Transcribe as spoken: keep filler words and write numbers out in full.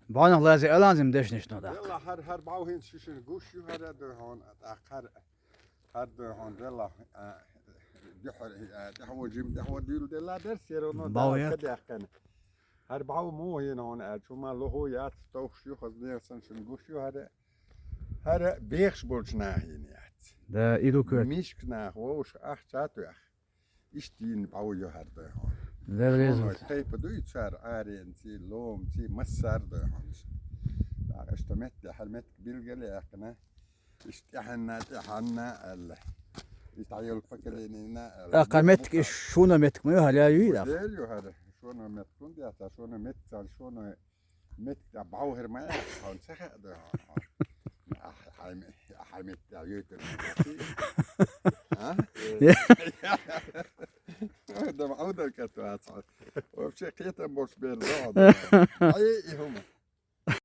Баьнах лаьза аланзим дешнаш но даккха. Делла хӀара, хӀара бӀаьхьа хӀинца шишина гуш ю хӀара а дойхьон, тӀаккха хӀара, хӀара дойхьон, делла, а, дуьхьа, а, тӀехьа жим, тӀехьа дуьйла делла дерс, еро но Бау дала яц. ка даьккхина. ХӀара бӀаьхьа мо хӀина хӀона аьлча, хӀума лохо яц, товш ю, хаза нехан санна шун гуш ю хӀара. ХӀара бехаш болча наха хӀина яц. Да, иду куьр. Мишка наха вовшах ахча а тоьхна. Иштта йина бӀаьхьа ю хӀара дойхьон. Дерреза. Шоной тайпа дуй цар, аренци, ломци, массар дойхьонаш. ТӀаккха иштта метте, хӀара метте билгал яьккхина. Иштта тӀехьанна, тӀехьанна аьлла. Иштта хьайол поколенина аьлла. ТӀаккха метка иш шуна метка ма ю хӀара, я ю да. Дер ю хӀара, шоно метка хӀунда яц, шоно метка цар, шоно метка бӀаьхьа хӀара ма яц, хьона ца хаьа дойхьон. Ахь, хьай ме-, хьай метте йойтар. А? Да бӀаьхьа дар катвац. Вообще кхетам бош бер да. Ай, и хӀума.